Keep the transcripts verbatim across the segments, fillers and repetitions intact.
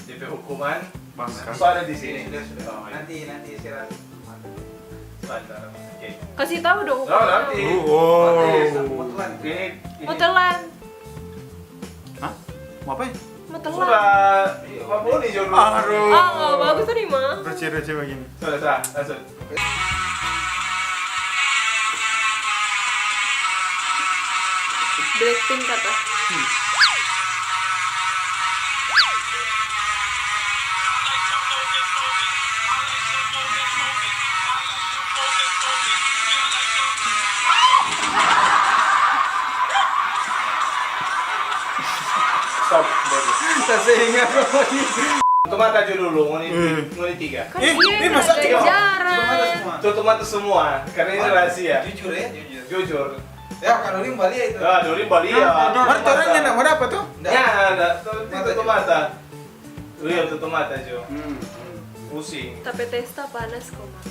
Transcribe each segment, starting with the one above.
Depe hukuman Pas kan? so ada di sini. Sudah, sudah. Oh, iya. Nanti, nanti istirahat. Sebentar. Oke. Kasih tahu dong. Oh, nanti. Oh, wow. Nanti, kebetulan. Ini, ini. Mau telan. Hah? Mau apa ya? Mau telan. Sudah. Iya, Pak Boni jawab dulu. Aduh. Ah, nggak bagus nih mah. Receh-receh begini. Sudah, sudah, langsung. Blackpink kata. Stop. Tutup mata jo dulu, ngoni, Hmm. ngoni tiga. Kan Eh, dia eh, masa ada tiga? jarang. Tutup mata semua, karena ini rahasia. Jujur ya, jujur. Jujur. Ya, kalau ini balik itu. Ah, dori balik ya. Mar torang nyanda mo dapa to? Ya, ada. Tutup mata. Iya, tutup mata jo. Hmm, hmm. Pusing. Tapi testa panas kok, Mak.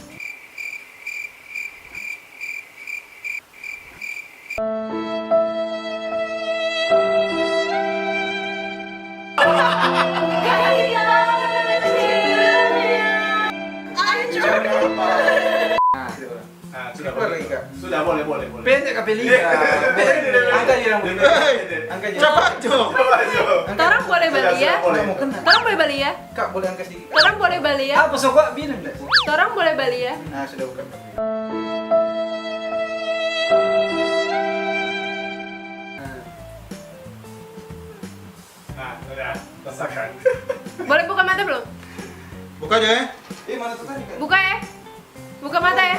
Ah, sudah Keluar boleh. lagi, Kak. Sudah boleh, boleh, boleh. Pendek ka peli. Angka dia yang boleh. Angka dia. Torang boleh balia? Sudah, sudah boleh. Torang boleh balia? Udah mau kena. Torang boleh balia? Kak, boleh angka sedikit? Torang boleh balia? Apa so, Kak? Bilang dah. Torang boleh balia? Nah, sudah bukan. Nah, sudah. Rasakan. Boleh buka mata belum? Buka aja ya. Eh, mana tuh tadi, Kak? Buka ya. Buka mata ya.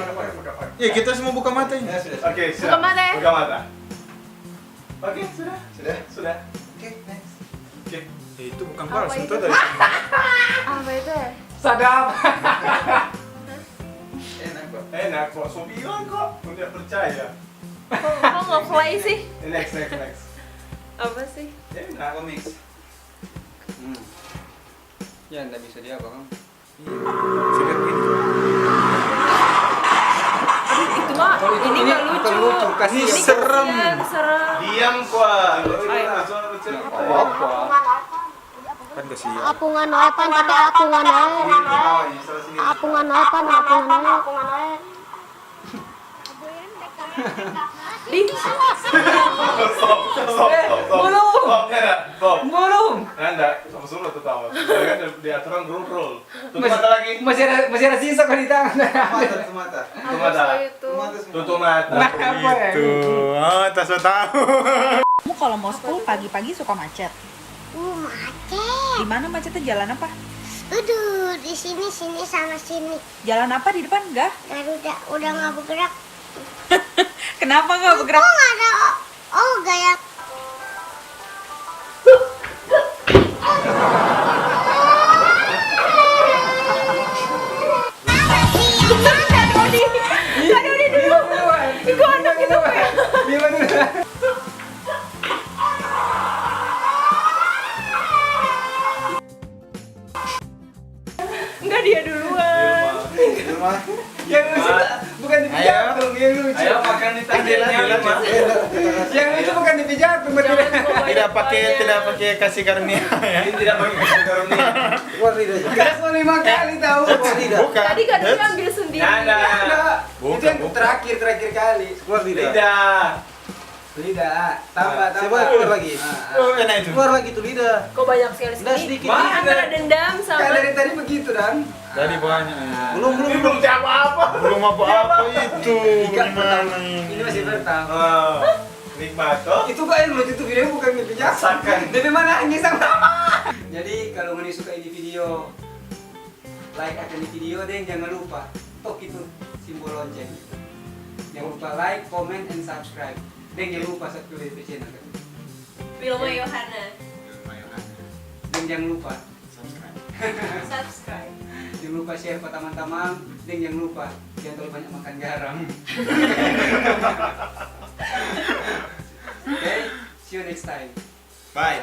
Ya, kita semua buka mata ini. Ya, sudah. Oke, Buka siap. mata ya. Buka mata. Oke, sudah. Sudah? Sudah. Oke, next. Oke. Ya, itu bukan Apa palsu, itu? itu dari Apa itu ya? Sadap. Enak kok. Enak kok, so bilang kok. Kau tidak percaya. Kok, kok nge-fly sih? Eh, next, next, next. Apa sih? Enak. Komik. Hmm. Ya, nggak bisa dia apa, Kang? Sikat gitu. Aduh, itu mah. Ini nggak lucu. Kasih Ini serem. Kasihan, serem. Diam kok. Ayo. Suara bercerita. Apa? Kan kasihan. Apungan wae pan, tapi apungan wae. Ketawa ini, salah sendiri. Apungan wae pan, apungan wae. Di. Stop, stop, stop, stop. Belum. Stop, nggak ada. Stop. Belum. Nggak ada. Sama suruh tuh tahu. Kan di aturan rule, rule. Tutup mata lagi. Masih ada masih ada sisa kali di tangan. Tutup mata, tutup mata. Tutup mata. Apa itu? Tutup mata semua. Tutup mata. Apa ya? Itu. Oh, tak so tahu. Kamu kalau mau school pagi-pagi suka macet. Uh, macet. Di mana macetnya, jalan apa? Aduh, di sini, sini sama sini. Jalan apa di depan, Gah? Garuda udah nggak bergerak. Kenapa nggak bergerak? Kok nggak ada o- olga ya? Aduh, ini dulu. Itu anak itu. Enggak, dia duluan. Di rumah. Yang lucu bukan di pijatung, yang lucu. Ayo makan di tangannya, Lima. Yang lucu bukan di pijatung, berarti. Tidak pakai, tidak pakai kasih karunia ya. Ini tidak pakai kasih karunia. Keluar lidah. Gas mau lima kali tahu. Keluar lidah. Bukan. Tadi kan dia ambil sendiri. Nggak ada. Enggak. Bukan, Itu yang bukan. terakhir, terakhir kali. Keluar lidah. Lidah. Lidah, tambah, tambah. Coba keluar lagi. Ah, ah. Oh, enak itu. Keluar lagi tuh lidah. Kok banyak sekali Nggak sedikit? sedikit. Antara dendam sama Kayak dari tadi begitu, Dan. Jadi banyak ya. Belum, belum, Ini belum. belum jawab apa. Belum apa-apa itu. Tiga Gimana ini? Ini masih pertama. Oh, nikmat toh. Itu kok yang lucu tuh video bukan gitu ya. Rasakan. Dari mana ini sama? Jadi kalau ngoni suka ini video, like akan di video, deng jangan lupa tok itu simbol lonceng. Jangan lupa like, comment, and subscribe. Deng jangan lupa subscribe di channel. Wilma Yohana. Deng jangan lupa subscribe. Subscribe. Jangan lupa share ke teman-teman. Deng jangan lupa jangan terlalu banyak makan garam. Oke, see you next time. Bye.